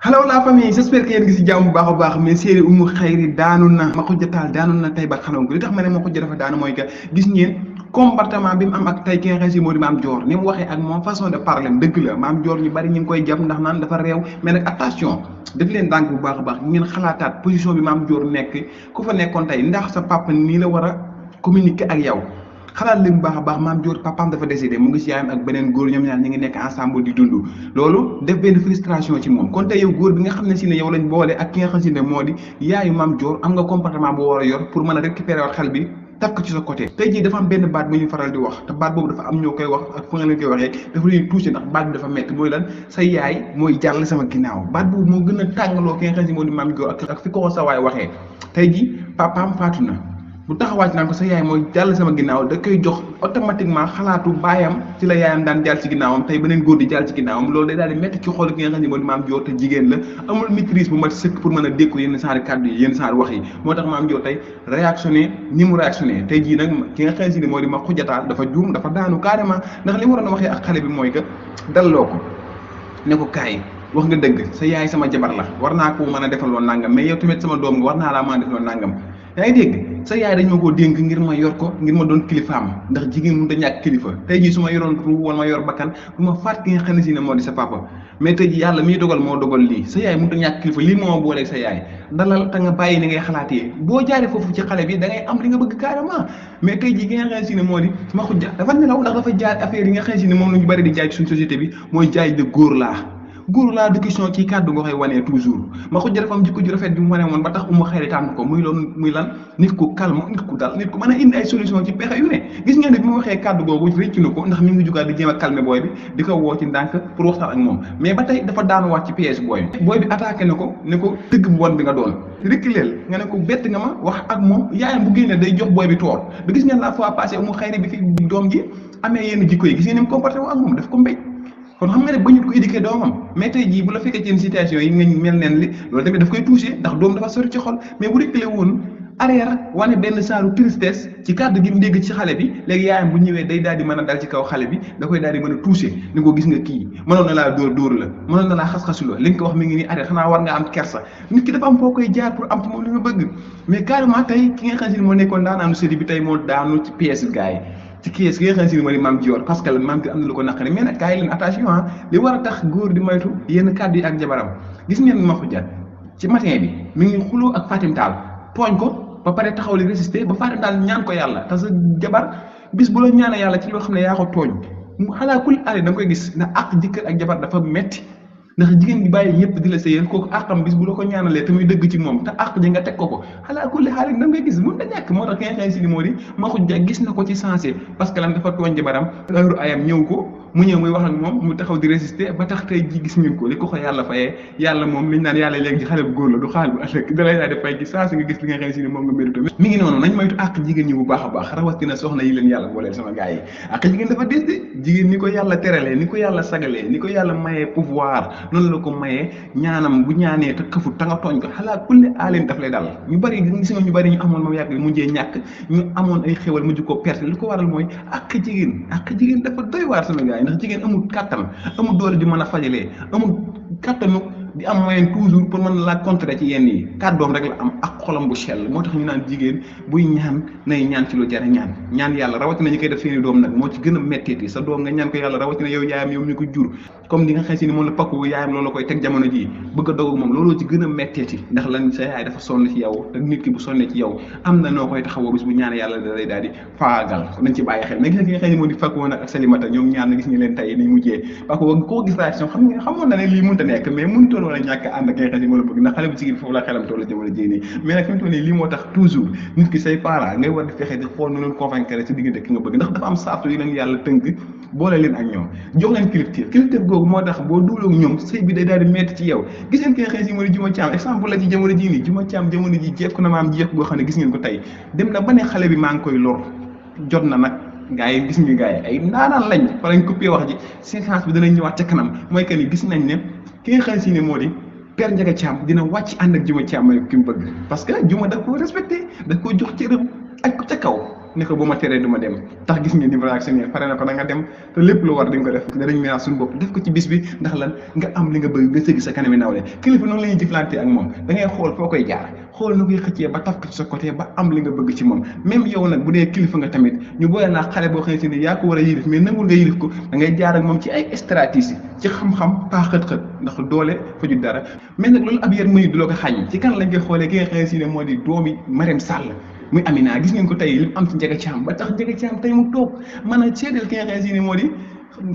Hello la famille, j'espère que yéen ngi ci jàmm bu baax a baax mais série Umu Xayri daanu na Makhoudia Tall daanu na tey ba xalongo li tax ma ne Makhoudia dafa daanu mooy que gis ngeen comportement bi mu am ak tey ki nga xam si moo di Mame Dior ni mu waxee ak moom façon de parler dëgg la Mame Dior ñu bari ñu ngi koy jàpp ndax naan dafa réew mais nag attention def leen dànk bu baax a baax ngeen xalaataat position bi Mame Dior nekk ku fa nekkoon tey ndax sa papa nii la war a communiquer ak yow xalaat li mu baax a baax Mame Dior papaam dafa décédé mu ngi si yaayam ak beneen góor ñoom ñaar ñu ngi nekk ensemble di dund loolu def benn frustration ci moom kon tey yow góor bi nga xam ne si ne yow lañ boole ak ki nga xam si ne moo di yaayu Mame Dior am nga comportement boo war a yor pour mën a récupérer waat xel bi taf ko ci sa côté tey jii dafa am benn baat bu ñu faral di wax te baat boobu dafa am ñoo koy wax ak fu nga leen koy waxee dafa ñuy touché ndax baat bi dafa métti mooy lan sa yaay mooy jàll sama ginnaaw baat boobu moo gën a tàngaloo ki nga xam si moo di Mame Dior ak fi ko sa waay waxee tey jii papaam faatu na bu taxawaat naan ko sa yaay mooy jàll sama ginnaaw da koy jox automatiquement xalaatu baayam ci la yaayam daan jàll ci ginnaawam tey beneen góor di jàll ci ginnaawam loolu day daal di métti ci xool ki nga xam ne mooy Mame Dior te jigéen la amul maîtrise bu mat sëkk pour mën a dékku yenn saari kàddu yi yenn saari wax yi moo tax Mame Dior tey réactionné ni mu réactionné tey jii nag ki nga xam ne moo di Makhoudia Tall dafa juum dafa daanu carrément ndax li mu waroon a waxee ak xale bi mooy que dalloo ko ne ko kaay wax nga dëgg sa yaay sama jabar la war naa ko mën a defaloo nangam mais yow tamit sama doom nga war naa laa mën a defaloo nangam yaa ngi dégg sa yaay dañoo koo dénk ngir ma yor ko ngir ma doon kilifaam ndax jigéen mënut a ñàkk kilifa tey jii su ma yoroon ru wala ma yor bakkan du ma faat ki nga xam ne si ne moo di sa papa mais tey jii yàlla miy dogal moo dogal lii sa yaay mënut a ñàkk kilifa lii moo ma booleeg sa yaay dalal te nga bàyyi ni ngay xalaatee boo jaaree foofu ci xale bi da ngay am li nga bëgg carrément mais tey jii ki nga xam ne si ne moo di Makhoudia dafa nelaw ndax dafa jaar affaire yi nga xam ne si ne moom la ñu bëri di jaay ci suñu société bi mooy jaay de góor laa discussion ci kàddu nga koy wanee toujours Makhoudia dafa am jikko ju rafet bi mu wane woon ba tax Umu Xayri tànn ko muy loolu muy lan nit ku calme nit ku dal nit ku mën a indi ay solution ci pexe yu ne gis ngeen ne bi mu waxee kàddu googu rëcc na ko ndax mi ngi jugaat di jéem a calmer booy bi di ko woo ci ndànk pour waxtaan ak moom mais ba tey dafa daanuwaat ci piège booy bi attaqué na ko ne ko tëgg bu bon bi nga doon reculeel nga ne ko bett nga ma wax ak moom yaayam bu génnee day jox booy bi toor da gis ngeen la fois passé Umu Xayri bi fi doom ji amee yenn jikko yi gis ngeen ni mu comporté wu ak moom daf ko mbéj kon xam nga ne ba ñu ko éduqué doomam mais tey jii bu la fekkee ci yenn situation yi nga mel neen li loolu tamit daf koy touché ndax doom dafa sori ci xol mais bu reculé woon arrière wane benn saaru tristesse ci kàddu gi mu dégg ci xale bi léegi yaayam bu ñëwee day daal di mën a dal ci kaw xale bi da koy daal di mën a touché ni ko gis nga kii mënoon na laa dóor la mënoon na laa xas-xasuloo li nga ko wax mi ngi nii arrière xanaa war nga am kersa nit ki dafa am foo koy jaar pour am ci moom li nga bëgg mais carrément tey ki nga xam si ne moo nekkoon daanaanu série bi tey moo daanu ci pièce gars yi ci kees gi nga xam si ne moo di Mame Dior parce que la Mame Dior am na lu ko naqari mais nag kaay leen attention li war a tax góor di moytu yenn kàddu yi ak jabaram gis ngeen Makhoudia ci matin bi mi ngi xuloo ak Fatim Tall tooñ ko ba pare taxaw li résister ba Fatim Tall ñaan ko yàlla te sa jabar bis bu la ñaanee yàlla ci loo xam ne yaa ko tooñ mu xalaa kul ale da nga koy gis ndax ak jëkkër ak jabar dafa metti ndax jigéen gi bàyyi ñëpp di la sëyal kooku àqam bis bu la ko ñaanalee te muy dëgg ci moom te àq ji nga teg ko xalaa kulli xaalis da ngay gis mun na ñàkk moo tax ki nga xam si ni moo di Makhoudia gis na ko ci sensé parce que lan dafa tooñ jabaram heure ayam ñëw ko mu ñëw muy wax ak moom mu taxaw di résister ba tax tey ji gis ngeen ko li ko yàlla fayee yàlla moom liñ naan yàlla léegi ci xale bu góor la du xaal bu ëllëg da lay daal di fay ci sensé nga gis li nga xam si ni moom nga mérito mi ngi noonu nañ moytu àq jigéen ñi bu baax a baax rawatina soxna yi leen yàlla booleel sama gars yi àq jigéen dafa des de jigéen ni ko yàlla teralee ni ko yàlla sagalee ni ko yàlla mayee pouvoir noonu la ko mayee ñaanam bu ñaanee te këfut ta nga tooñ ko xalaa kulli aaleen daf lay dal ñu bari gis nga ñu bari ñu amoon moom yàgg mujjee ñàkk ñu amoon ay xéwal mujj ko perte li ko waral mooy àq jigéen dafa doy waar sama gars yi ndax jigéen amul kàttan amul doole di mën a fajalee amul kàttanu di am moyen toujours pour mën la contrer ci yenn yi kàddoom rek la am ak xolam bu sell moo tax ñu naan jigéen buy ñaan nay ñaan ci lu jar ñaan yàlla rawatina ñu koy def seeni doom nag moo ci gën a metteeti sa doom nga ñaan ko yàlla rawatina yow yaayam yow ñu ko jur comme di nga xam si ni moom la pakku yaayam loolu la koy teg jamono jii bëgg a dogu moom looloo ci gën a metteeti ndax lan sa yaay dafa sonn ci yow te nit ki bu sonnee ci yow am na noo koy taxawoo bis bu ñaan yàlla da lay daal di faagal nañ ci bàyyi xel mais gis nga ki nga xam ne moo di fakku woon ak Salimata ñoom ñaan na gis ñu leen tey ni mujjee pakku koo gis réaction xamoon na ne lii mënta nekk mais mënutoon wala ñàkk ànd ak nga xam ne moo la bëgg ndax xale bu jigéen foofu la xelam toll jamono jii nii mais nag fi mu toll nii lii moo tax toujours nit ki say parents ngay war di fexe di xool nu leen convaincre ci diggante ki nga bëgg ndax dafa am sartu yi leen yàlla tënk boole leen ak ñoom jox leen kilifteef googu moo tax boo duuloo ak ñoom sëy bi day daal di metti ci yow gis ngeen ki nga xam si moo di Juma Caam exemple la ci jamono jii nii Juma Caam jamono ji jekku na maam jekku goo xam ne gis ngeen ko tey dem na ba ne xale bi maa ngi koy lor jot na nag gaa yi gis nga gaa yi ay naanaan lañ fa lañ coupé wax ji séquence bi danañ ñëwaat ca kanam mooy que ni gis nañ ne ki nga xam si ne moo di Père Ndiaga Thiam dina wàcc ànd ak Juma Thiam mooy ki mu bëgg parce que Juma daf ko respecté daf ko jox cëram aj ko ca kaw ne ko bu ma teree du ma dem tax gis ngeen ni réactionnaire pare na ko da nga dem te lépp lu war di nga ko def danañ miraas suñu bopp def ko ci bis bi ndax lan nga am li nga bëgg nga sëgg sa kanami nawle kilifa noonu la ñuy jëflante ak moom da ngay xool foo koy jaar xool na koy xëccee ba taf ko ci sa côté ba am li nga bëgg ci moom même yow nag bu dee kilifa nga tamit ñu boole naa xale boo xam ne yaa ko war a yilif mais nangul nga yilif ko da ngay jaar ak moom ci ay stratégie ci xam-xam pas xët-xët ndax doole faju dara mais nag loolu ab yar mënu du la ko xàññ ci kan lañ koy xoolee ki nga xam ne moo di doomi Marème Sall muy Amina gis ngeen ko tey li mu am ci Ndiaga Thiam ba tax Ndiaga Thiam tey mu toog mën a seedeel ki nga xam ne moo di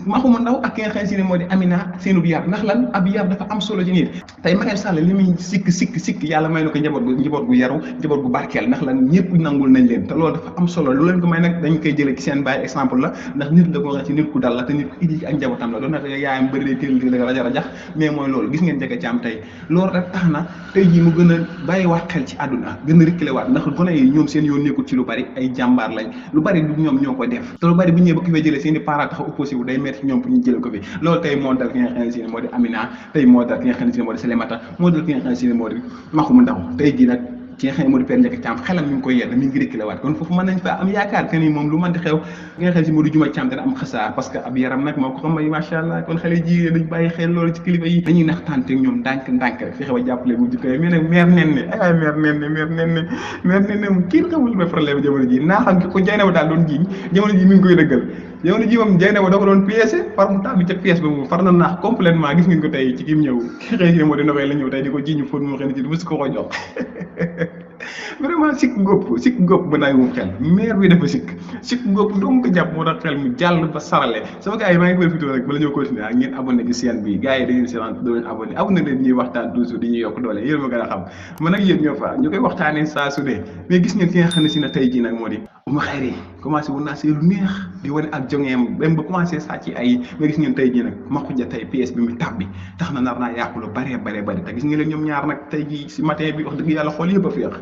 Maxuma Ndaw ak ki nga xam ne moo di Amina seenub yar ndax lan ab yar dafa am solo ci nit tey Marème Sall li muy sikk yàlla may na ko njaboot gu yaru njaboot gu barkeel ndax lan ñëpp nangul nañ leen te loolu dafa am solo lu leen ko may nag dañ koy jëlee ci seen baay exemple la ndax nit la ko nga ci nit ku dal la te nit ku idi ak njabootam la doon na yaayam bëri teel di rajax mais mooy loolu gis ngeen Ndiaga Thiam tey loolu rek tax na tey jii mu gën a bàyyiwaat xel ci àdduna gën a rikkale waat ndax gone yi ñoom seen yoon nekkul ci lu bari ay jàmbaar lañ lu bari du ñoom ñoo ko def te lu bari bu ñëwee ba ki fay jëlee seen i parents tax opposé wu day metti ñoom pour ñu jëlee ko fi loolu tey moo dal ki nga xam ne moo di Amina tey moo dal ki nga xam ne moo di Salimata moo dal ki nga xam ne moo di Maxuma Ndaw tey jii nag ki nga xam ne moo di Père Ndiaga Thiam xelam mi ngi koy yedd mi ngi rékkale waat kon foofu mën nañ fa am yaakaar que ni moom lu mën di xew ki nga xam ne moo di Juma Thiam dana am xasaar parce que ab yaram nag moo ko xam may macha allah kon xale ji dañ bàyyi xel loolu ci kilifa yi dañuy naxtaante ñoom ndànk rek fexe ba jàppale bu jikkoy mais nag meer nen ne ay meer nen ne kii xamul ma problème jamono ji naa xam ki ko Dieynaba daal doon jiiñ jamono ji mi ngi koy dëggal jamono ji moom Dieynaba da ko doon pièce far mu tàbbi ca pièce ba moom far na naax complètement gis ngeen ko tey ci kim ñëw ki xëy si moo di nobee la ñëw tey di ko jiiñu fóot moo xëy na ci musu ko jox vraiment sikk góob ba naay moom xel maire bi dafa sikk góob doomu ko jàpp moo tax xel mu jàll ba sarale sama gars yi maa ngi profité rek bala ñoo continuer ak ngeen abonné ci chaîne bi gars yi da ngeen si rent doo leen abonné leen ñuy waxtaan toujours di ñuy yokk doole yéen ma gën a xam man nag yéen ñoo fa ñu koy waxtaanee saa su dee mais gis ngeen ki nga xam ne si na tey jii nag moo di Oumou Khayri commencé wu naa see lu neex di wane ak jongeem même ba commencé sàcc ay mais gis ngeen tey jii nag Makhoudia tey pièce bi mu tàbbi tax na nar naa yàqu lu bare te gis ngeen leen ñoom ñaar nag tey jii si matin bi wax dëgg yàlla xool yëpp a féex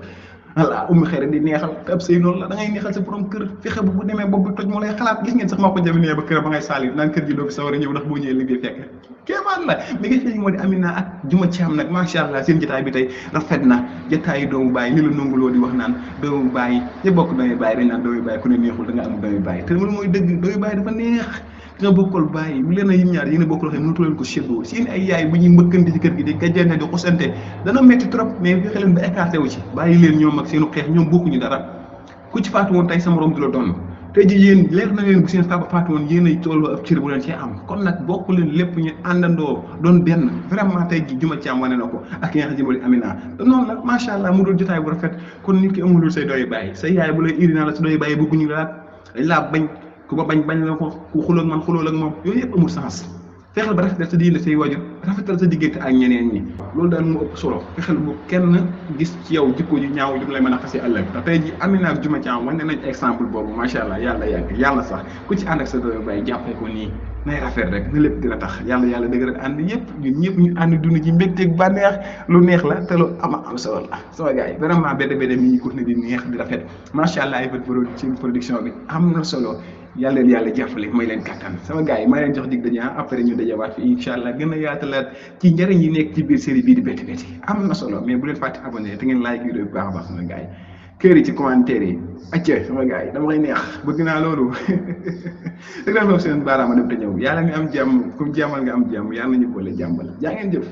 voilà Oumou Khayri di neexal te ab sëy noonu la da ngay neexal sa borom kër fexe bu demee boobu toj mu lay xalaat gis ngeen sax Makhoudia bi nee ba kër ba ngay saali naan kër gi doo fi sawar a ñëw ndax boo ñëwee liggéey fekk kéemaan la mi ngi fi moo di Amina ak Juma Thiam nag macha allah seen jotaay bi tey rafet na jotaayu doomu baay ni la nonguloo di wax naan doomu baay ñu bokk doomu baay dañ naan doomu baay ku ne neexul da nga am doomu baay te loolu mooy dëgg doomu baay dafa neex nga bokkal baay mu leen a yim ñaar yéen a bokkal waxee mënatu leen ko séddoo seen ay yaay bu ñuy mbëkkante ci kër gi di gajjante di xusante dana metti trop mais fexe leen ba écarté wu ci bàyyi leen ñoom ak seenu xeex ñoom bokkuñu dara ku ci faatu woon tey sa morom du la doon tey ji yéen leer na leen bu seen papa faatu woon yéen ay tolloo ab cër bu leen cee am kon nag bokk leen lépp ñu àndandoo doon benn vraiment tey ji Juma Thiam wane na ko ak ki nga xam ne moo di Amina te noonu la macha allah mu doon jotaay bu rafet kon nit ki amulul say dooy bàyyi sa yaay bu lay indi naa la sa dooy bàyyi bëgguñu la dañ laa bañ ku ba bañ la ko ku xuloo ak man xuloo ak moom yooyu yëpp amul sens fexeel ba rafetal sa diine say wajur rafetal sa diggante ak ñeneen ñi loolu daal moo ëpp solo fexeel bu kenn gis ci yow jikko ji ñaaw ju mu lay mën a xasee ëllëg te tey ji Amina ak Juma Thiam wane nañ exemple boobu macha allah yàlla yàgg yàlla sax ku ci ànd ak sa doom bàyyi jàppee ko nii nay rafet rek na lépp dina tax yàlla dëgg ànd yëpp ñun ñëpp ñu ànd dund ci mbégteeg bànneex lu neex la te lu am solo la sama gars yi vraiment benn mi ñu ko ne di neex di rafet macha allah ay ci production bi am na solo yàlla leen yàlla jàppale may leen kàttan sama gars yi may leen jox dig dañu après ñu dajawaat fi incha allah gën a yaatalaat ci njëriñ yi nekk ci biir série bii di Bétti Bétti am na solo mais bu leen fàtte abonné te ngeen like vidéo bi baax a baax sama gars yi kër yi ci commentaire yi acca sama gars yi dama lay neex bëgg naa loolu dëgg la foofu seen baaraama dem te ñëw yàlla mi am jàmm comme jàmmal nga am jàmm yàlla nañu boole jàmbal jaa ngeen jëf